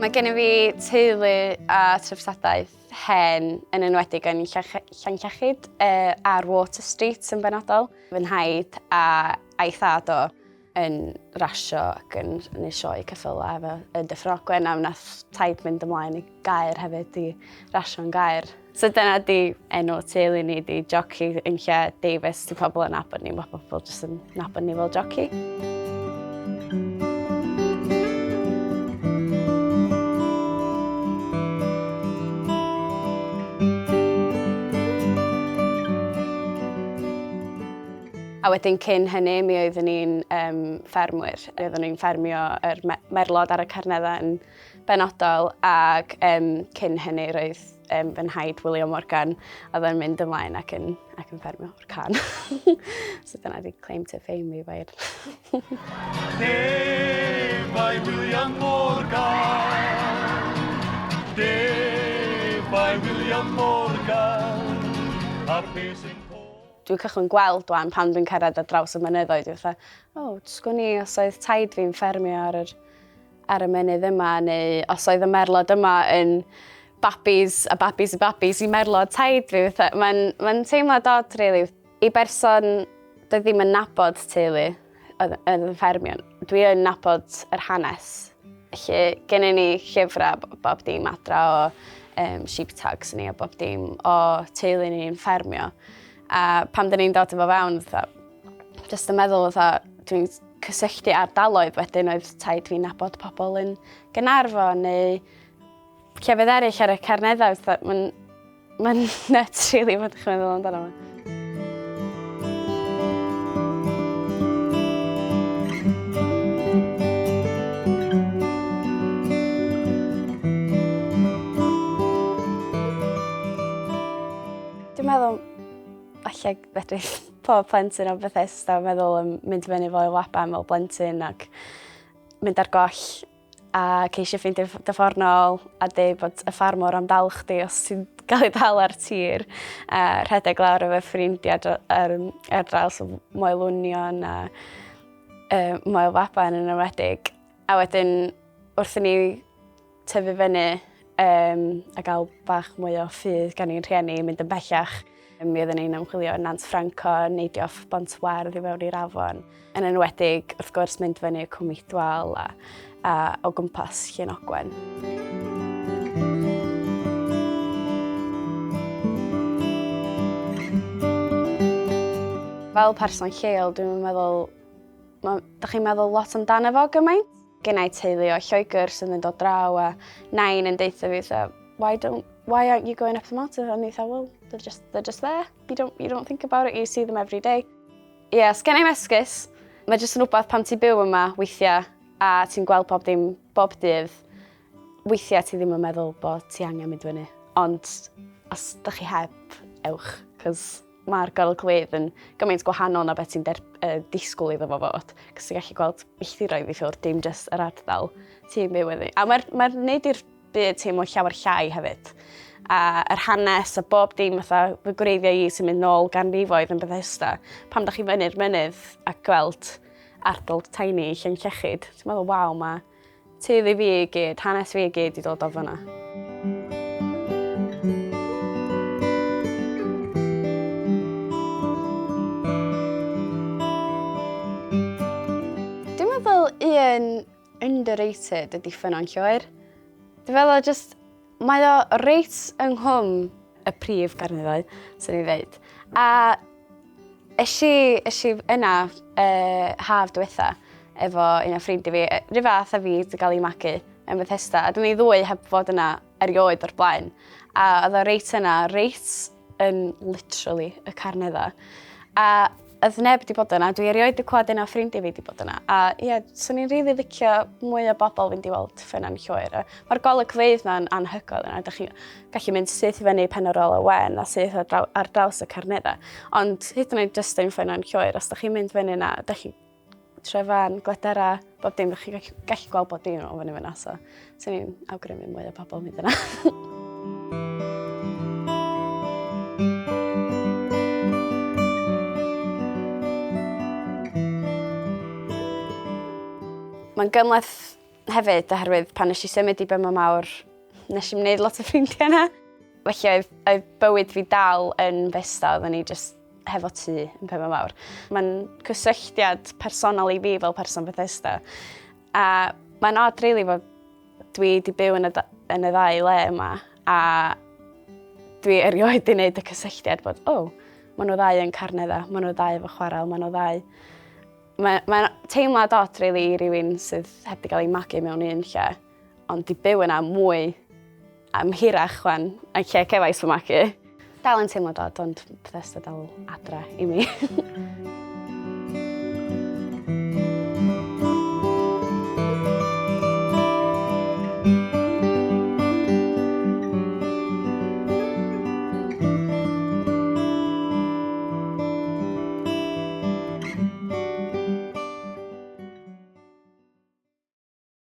Mae gennym fi teulu a treftadaeth hen yn enwedig yn Llanllechid ar Water Street yn benodol. Fy nhaid a a'i thad o yn rasio ac yn neud sioe ceffylau efo yn Dyffryn Ogwen a wnaeth taid mynd ymlaen i Gaer hefyd i rasio'n Gaer. So dyna di enw teulu ni, di Jockey yn lle Davies, di pobl yn nabod ni, mae pobl jyst yn nabod ni fel Jockey. A wedyn cyn hynny mi oeddwn i'n um, ffermwyr. Oeddwn i'n ffermio yr merlod ar y Carneddau yn benodol ac um, cyn hynny roedd um, fy nhaid William Morgan oedd yn mynd ymlaen ac yn, ac yn ffermio o'r can. So dyna di claim to fame fi fair. Defaid William Morgan, Defaid William Morgan, a'r peth sy'n Dwi'n cychwyn gweld wan pan dwi'n cerdded ar draws y mynyddoedd, dwi'n fatha, o, oh, sgwn i os oedd taid fi'n ffermio ar yr, ar y mynydd yma, neu os oedd y merlod yma yn babis a babis a babis i merlod taid fi. Fatha, mae'n ma teimlad odd, really. I berson doedd ddim yn nabod teulu oedd yn ffermio, dwi yn nabod yr hanes. Felly, gennyn ni llyfrau bob dim adra o sheep tags ni a bob dim o teulu ni'n ffermio. A pan dyn ni'n dod efo fewn, fatha, jyst yn meddwl fatha, dwi'n cysylltu ardaloedd wedyn oedd taid fi'n nabod pobl yn Gaernarfon neu llefydd eraill ar y Carneddau. Fatha, mae'n ma nuts really bod chi'n meddwl amdano fo. Dwi'n meddwl falle fedri pob plentyn o Bethesda meddwl am mynd fyny fo i Laban fel blentyn ac mynd ar goll a ceisio ffeindio dy ffordd nôl a deud bod y ffarmwr am dal chdi os ti'n gael ei dal ar tir a rhedeg lawr efo ffrindiau ar, ar draws y Moel Wnion a Moel Faban yn enwedig. A wedyn wrth i ni tyfu fyny um, a gael bach mwy o ffydd gan ein rhieni mynd yn bellach, Mi oedden ni'n ymchwilio yn Nant Ffranco, neidio off Bont Werdd i fewn i'r afon. Yn enwedig, wrth gwrs, mynd fyny y Cwm Idwal a, a o gwmpas Llyn Ogwen. Fel person lleol, dwi'n meddwl, ma, da chi'n meddwl lot amdano fo gymaint. Gennai teulu o Lloegr sydd yn dod draw a nain yn deutha fi fatha, why don't, why aren't you going up the mountain? A ni fatha, well, they're just, they're just there. You don't, you don't think about it, you see them every day. Ie, yeah, sgen i'm esgus. Mae jyst yn rhywbeth pan ti'n byw yma weithiau a ti'n gweld pob dim bob dydd, weithiau ti ddim yn meddwl bod ti angen mynd fyny. Ond os da chi heb, ewch, cos Mae'r golygfeydd yn gymaint gwahanol na beth ti'n der, uh, disgwyl iddo fo fod. Cos ti'n gallu gweld milltiroedd i ffwrdd, dim jyst yr ardal ti'n byw iddi. A mae'r mae neud i'r byd teimlo llawer llai hefyd. A yr hanes a bob dim fatha fy gwreiddiau i sy'n mynd nôl ganrifoedd yn Bethesda. Pam da chi fyny'r mynydd a gweld ardal tiny Llanllechid, ti'n meddwl, waw, mae Teulu fi i gyd, hanes fi i gyd i dod o fyna. Dwi'n meddwl un underrated ydy Ffynnon Lloer. Dwi'n meddwl just, mae o reit yng nghwm y prif garneddau, swn i'n ddeud. A es i, es i yna uh, haf diwetha efo un o ffrindiau fi, rhyw fath a fi wedi cael ei magu yn Bethesda, a dyn ni ddwy heb fod yna erioed o'r blaen. A oedd o reit yna, reit yn literally y carneddau. A oedd neb wedi bod yna, dwi erioed wedi clywed un o ffrindiau fi wedi bod yna. A ie, yeah, swn i'n rili licio mwy o bobl fynd i weld Ffynnon Lloer. Mae'r golygfeydd na'n anhygoel yna, ydych chi'n gallu mynd syth i fyny Pen yr Ola Wen a syth ar, draw, ar draws y Carneddau. Ond hyd yn oed jyst yn Ffynnon Lloer, os ydych chi'n mynd fyny yna, ydych chi'n Tryfan, Gledera, bob dim, ydych chi'n gallu, gallu gweld bob dim o fyny fyna, so swn i'n awgrymu mwy o bobl mynd yna. Mae'n gymhleth Hefyd, oherwydd pan nes i symud i Benmaenmawr, nes i'm wneud lot o ffrindiau yna. Felly oedd, oedd bywyd fi dal yn Bethesda, oedden ni just hefo tŷ yn Penmaenmawr. Mae'n cysylltiad personol i fi fel person Bethesda. A mae'n odd really fod dwi wedi byw yn y, yn y ddau le yma a dwi erioed wedi wneud y cysylltiad bod, oh, maen nhw ddau yn Carnedda, maen nhw ddau efo chwarel, maen nhw ddau. Mae'n mae teimlad od, really, i rywun sydd heb wedi cael ei magu mewn un lle, ond di byw yna mwy am hirach chwan, a lle cefais fy magu. Dal yn teimlad od, ond Bethesda dal adra i mi.